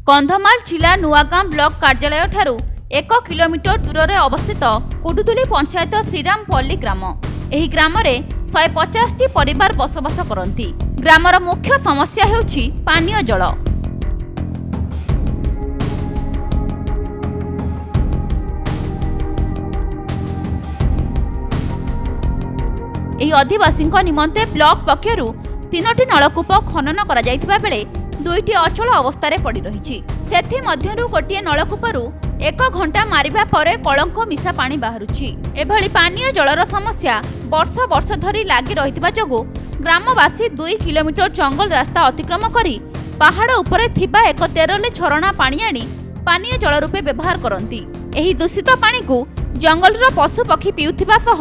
କନ୍ଧମାଳ ଜିଲ୍ଲା Nuagaon block କାର୍ଯ୍ୟାଳୟଠାରୁ 1 kilometre ଦୂରରେ ଅବସ୍ଥିତ କୁଡୁତୁଲି ପଞ୍ଚାୟତ ଶ୍ରୀରାମପଲ୍ଲୀ ଗ୍ରାମ। ଏହି ଗ୍ରାମରେ 150ଟି ପରିବାର ବସବାସ କରନ୍ତି। ଗ୍ରାମର ମୁଖ୍ୟ ସମସ୍ୟା ହେଉଛି ପାନୀୟ ଜଳ। ଏହି ଅଧିବାସୀଙ୍କ ନିମନ୍ତେ ବ୍ଲକ ପକ୍ଷରୁ ତିନୋଟି ନଳକୂପ ଖନନ କରାଯାଇଥିବା ବେଳେ ଦୁଇଟି ଅଚଳ ଅବସ୍ଥାରେ ପଡ଼ି ରହିଛି। ସେଥିମଧ୍ୟରୁ ଗୋଟିଏ ନଳକୂପରୁ 1 ଘଣ୍ଟା ମାରିବା ପରେ କଳଙ୍କ ମିଶା ପାଣି ବାହାରୁଛି। ଏଭଳି ପାନୀୟ ଜଳର ସମସ୍ୟା ବର୍ଷ ବର୍ଷ ଧରି ଲାଗି ରହିଥିବା ଯୋଗୁଁ ଗ୍ରାମବାସୀ 2 କିଲୋମିଟର ଜଙ୍ଗଲ ରାସ୍ତା ଅତିକ୍ରମ କରି ପାହାଡ଼ ଉପରେ ଥିବା ଏକ ତେରଲି ଝରଣା ପାଣି ଆଣି ପାନୀୟ ଜଳ ରୂପେ ବ୍ୟବହାର କରନ୍ତି। ଏହି ଦୂଷିତ ପାଣିକୁ ଜଙ୍ଗଲର ପଶୁପକ୍ଷୀ ପିଉଥିବା ସହ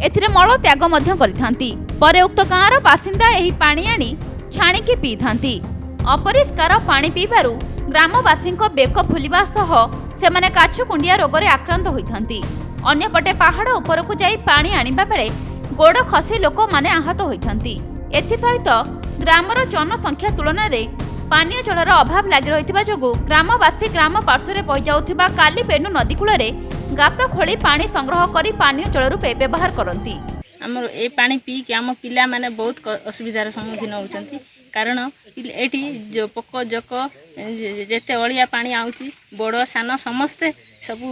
ଏଥିରେ ମଳ ତ୍ୟାଗ ମଧ୍ୟ କରିଥାନ୍ତି। ପରେ ଉକ୍ତ ଗାଁର ବାସିନ୍ଦା ଏହି ପାଣି ଆଣି ଛାଣିକି ପିଇଥାନ୍ତି। ଅପରିଷ୍କାର ପାଣି ପିଇବାରୁ ଗ୍ରାମବାସୀଙ୍କ ବେକ ଫୁଲିବା ସହ ସେମାନେ କାଛୁ କୁଣ୍ଡିଆ ରୋଗରେ ଆକ୍ରାନ୍ତ ହୋଇଥାନ୍ତି। ଅନ୍ୟପଟେ ପାହାଡ଼ ଉପରକୁ ଯାଇ ପାଣି ଆଣିବା ବେଳେ ଗୋଡ଼ ଖସି ଲୋକମାନେ ଆହତ ହୋଇଥାନ୍ତି। ଏଥିସହିତ ଗ୍ରାମର ଜନସଂଖ୍ୟା ତୁଳନାରେ ପାନୀୟ ଜଳର ଅଭାବ ଲାଗି ରହିଥିବା ଯୋଗୁଁ ଗ୍ରାମବାସୀ ଗ୍ରାମ ପାର୍ଶ୍ୱରେ ବହିଯାଉଥିବା କାଲିପେନୁ ନଦୀ କୂଳରେ ଗାତ ଖୋଳି ପାଣି ସଂଗ୍ରହ କରି ପାନୀୟ ଜଳ ରୂପେ ବ୍ୟବହାର କରନ୍ତି। ଆମର ଏ ପାଣି ପିଇକି ଆମ ପିଲାମାନେ ବହୁତ ଅସୁବିଧାର ସମ୍ମୁଖୀନ ହେଉଛନ୍ତି, କାରଣ ଏଇଠି ଯେଉଁ ପୋକ ଜୋକ, ଯେତେ ଅଳିଆ ପାଣି ଆଉଛି, ବଡ଼ ସାନ ସମସ୍ତେ ସବୁ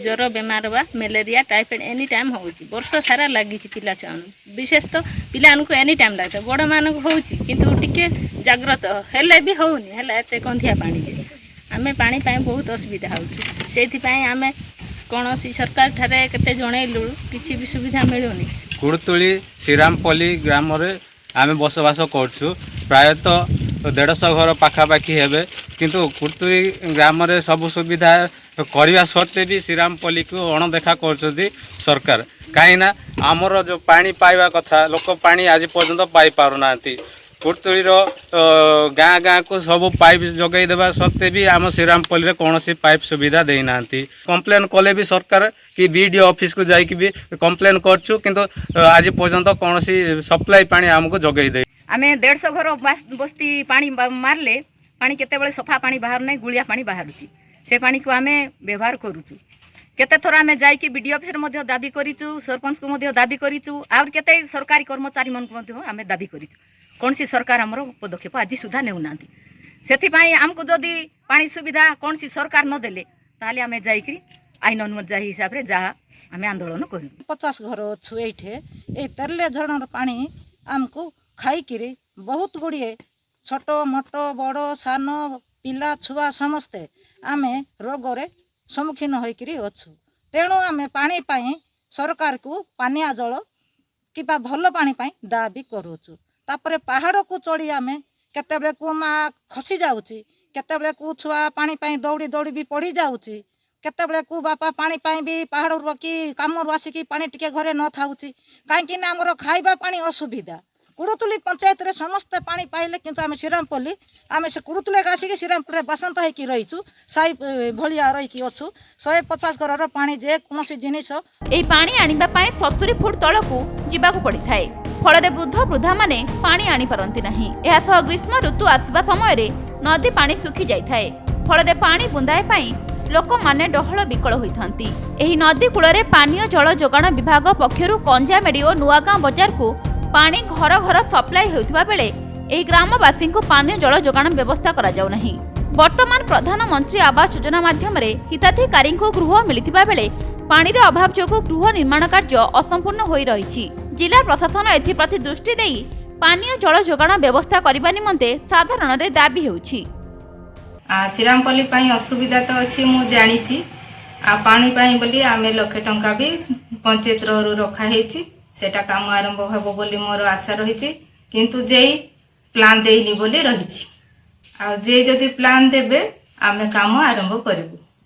ଜ୍ୱର ବେମାର ବା ମ୍ୟାଲେରିଆ, ଟାଇଫଏଡ଼୍ ଏନି ଟାଇମ୍ ହେଉଛି। ବର୍ଷ ସାରା ଲାଗିଛି ପିଲା ଛୁଆମାନଙ୍କୁ। ବିଶେଷ ତ ପିଲାମାନଙ୍କୁ ଏନି ଟାଇମ୍ ଲାଗିଥାଏ। ବଡ଼ମାନଙ୍କୁ ହେଉଛି, କିନ୍ତୁ ଟିକେ ଜାଗ୍ରତ ହେଲେ ବି ହେଉନି। ହେଲା ଏତେ ଗନ୍ଧିଆ ପାଣି ଯେ ଆମେ ପାଣି ପାଇଁ ବହୁତ ଅସୁବିଧା ହେଉଛୁ। ସେଇଥିପାଇଁ ଆମେ କୌଣସି ସରକାର ଠାରେ କେତେ ଜଣେଇଲୁ, କିଛି ବି ସୁବିଧା ମିଳୁନି। କୁଡ଼ୁତୁଳି ଶ୍ରୀରାମପଲ୍ଲୀ ଗ୍ରାମରେ ଆମେ ବସବାସ କରୁଛୁ। ପ୍ରାୟତଃ 150 ଘର ପାଖାପାଖି ହେବେ। କିନ୍ତୁ କୁଡ଼ୁତୁଳି ଗ୍ରାମରେ ସବୁ ସୁବିଧା କରିବା ସତ୍ତ୍ୱେ ବି ଶ୍ରୀରାମପଲ୍ଲୀକୁ ଅଣଦେଖା କରୁଛନ୍ତି ସରକାର। କାହିଁକିନା ଆମର ଯେଉଁ ପାଣି ପାଇବା କଥା, ଲୋକ ପାଣି ଆଜି ପର୍ଯ୍ୟନ୍ତ ପାଇପାରୁନାହାନ୍ତି। କୁଡ଼ୁତୁଳିର ଗାଁ ଗାଁକୁ ସବୁ ପାଇପ୍ ଯୋଗାଇ ଦେବା ସତ୍ତ୍ୱେ ବି ଆମ ଶ୍ରୀରାମପଲ୍ଲୀରେ କୌଣସି ପାଇପ୍ ସୁବିଧା ଦେଇନାହାନ୍ତି। କମ୍ପ୍ଲେନ୍ କଲେ ବି ସରକାର କି ବିଡ଼ିଓ ଅଫିସକୁ ଯାଇକି ବି କମ୍ପ୍ଲେନ୍ କରୁଛୁ, କିନ୍ତୁ ଆଜି ପର୍ଯ୍ୟନ୍ତ କୌଣସି ସପ୍ଲାଇ ପାଣି ଆମକୁ ଯୋଗାଇ ଦେଇ ଆମେ 150 ଘର ବସ୍ତି ପାଣି ମାରିଲେ ପାଣି କେତେବେଳେ ସଫା ପାଣି ବାହାରୁ ନାହିଁ, ଗୁଳିଆ ପାଣି ବାହାରୁଛି। ସେ ପାଣିକୁ ଆମେ ବ୍ୟବହାର କରୁଛୁ। କେତେ ଥର ଆମେ ଯାଇକି ବିଡ଼ିଓ ଅଫିସରେ ମଧ୍ୟ ଦାବି କରିଛୁ, ସରପଞ୍ଚକୁ ମଧ୍ୟ ଦାବି କରିଛୁ, ଆହୁରି କେତେ ସରକାରୀ କର୍ମଚାରୀମାନଙ୍କୁ ମଧ୍ୟ ଆମେ ଦାବି କରିଛୁ। କୌଣସି ସରକାର ଆମର ପଦକ୍ଷେପ ଆଜି ସୁଦ୍ଧା ନେଉନାହାନ୍ତି। ସେଥିପାଇଁ ଆମକୁ ଯଦି ପାଣି ସୁବିଧା କୌଣସି ସରକାର ନଦେଲେ, ତାହେଲେ ଆମେ ଯାଇକରି ଆଇନ ଅନୁଯାୟୀ ହିସାବରେ ଯାହା ଆମେ ଆନ୍ଦୋଳନ କରିବୁ। 50 ଘର ଅଛୁ ଏଇଠି। ଏଇ ତେରଲେ ଝରଣାର ପାଣି ଆମକୁ ଖାଇକିରି ବହୁତ ଗୁଡ଼ିଏ ଛୋଟ ମୋଟ, ବଡ଼ ସାନ, ପିଲା ଛୁଆ ସମସ୍ତେ ଆମେ ରୋଗରେ ସମ୍ମୁଖୀନ ହୋଇକିରି ଅଛୁ। ତେଣୁ ଆମେ ପାଣି ପାଇଁ ସରକାରକୁ ପାନୀୟ ଜଳ କିମ୍ବା ଭଲ ପାଣି ପାଇଁ ଦାବି କରୁଛୁ। ତାପରେ ପାହାଡ଼କୁ ଚଢ଼ି ଆମେ କେତେବେଳେ କେଉଁ ମା ଖସି ଯାଉଛି, କେତେବେଳେ କେଉଁ ଛୁଆ ପାଣି ପାଇଁ ଦୌଡ଼ି ଦୌଡ଼ି ବି ପଡ଼ି ଯାଉଛି, କେତେବେଳେ କେଉଁ ବାପା ପାଣି ପାଇଁ ବି ପାହାଡ଼ରୁ କି କାମରୁ ଆସିକି ପାଣି ଟିକେ ଘରେ ନଥାଉଛି, କାହିଁକି ନା ଆମର ଖାଇବା ପାଣି ଅସୁବିଧା। କୁଡ଼ୁତୁଲି ପଞ୍ଚାୟତରେ ସମସ୍ତେ ପାଣି ପାଇଲେ, କିନ୍ତୁ ଆମେ ଶ୍ରୀରାମପଲ୍ଲୀ, ଆମେ ସେ କୁଡ଼ୁତୁଲିକୁ ଆସିକି ଶ୍ରୀରାମପୁରରେ ବାସନ୍ତ ହେଇକି ରହିଛୁ, ସାହି ଭଳିଆ ରହିକି ଅଛୁ। 150 ଘରର ପାଣି ଯେକୌଣସି ଜିନିଷ ଏହି ପାଣି ଆଣିବା ପାଇଁ 70 ଫୁଟ ତଳକୁ ଯିବାକୁ ପଡ଼ିଥାଏ। ଫଳରେ ବୃଦ୍ଧ ବୃଦ୍ଧାମାନେ ପାଣି ଆଣିପାରନ୍ତି ନାହିଁ। ଏହା ସହ ଗ୍ରୀଷ୍ମ ଋତୁ ଆସିବା ସମୟରେ ନଦୀ ପାଣି ଶୁଖି ଯାଇଥାଏ। ଫଳରେ ପାଣି ବୁନ୍ଦାଏ ପାଇଁ ଲୋକମାନେ ଡହଳ ବିକଳ ହୋଇଥାନ୍ତି। ଏହି ନଦୀ କୂଳରେ ପାନୀୟ ଜଳ ଯୋଗାଣ ବିଭାଗ ପକ୍ଷରୁ କଞ୍ଜାମେଡ଼ି ଓ ନୂଆଗାଁ ବଜାରକୁ ପାଣି ଘର ଘର ସପ୍ଲାଇ ହେଉଥିବା ବେଳେ ଏହି ଗ୍ରାମବାସୀଙ୍କୁ ପାନୀୟ ଜଳ ଯୋଗାଣ ବ୍ୟବସ୍ଥା କରାଯାଉନାହିଁ। ବର୍ତ୍ତମାନ ପ୍ରଧାନମନ୍ତ୍ରୀ ଆବାସ ଯୋଜନା ମାଧ୍ୟମରେ ହିତାଧିକାରୀଙ୍କୁ ଗୃହ ମିଳିଥିବା ବେଳେ ପାଣିର ଅଭାବ ଯୋଗୁଁ ଗୃହ ନିର୍ମାଣ କାର୍ଯ୍ୟ ଅସମ୍ପୂର୍ଣ୍ଣ ହୋଇ ରହିଛି। ଜିଲ୍ଲା ପ୍ରଶାସନ ଏଥିପ୍ରତି ଦୃଷ୍ଟି ଦେଇ ପାନୀୟ ଜଳ ଯୋଗାଣ ବ୍ୟବସ୍ଥା କରିବା ନିମନ୍ତେ ସାଧାରଣରେ ଦାବି ହେଉଛି। ଶ୍ରୀରାମପଲ୍ଲୀ ପାଇଁ ଅସୁବିଧା ତ ଅଛି, ମୁଁ ଜାଣିଛି। ଆଉ ପାଣି ପାଇଁ ବୋଲି ଆମେ ଲକ୍ଷେ ଟଙ୍କା ବି ପଞ୍ଚାୟତରୁ ରଖା ହେଇଛି। ସେଇଟା କାମ ଆରମ୍ଭ ହେବ ବୋଲି ମୋର ଆଶା ରହିଛି, କିନ୍ତୁ ଯେଇ ପ୍ଲାନ୍ ଦେଇନି ବୋଲି ରହିଛି। ଆଉ ଯେ ଯଦି ପ୍ଲାନ୍ ଦେବେ, ଆମେ କାମ ଆରମ୍ଭ କରିବୁ।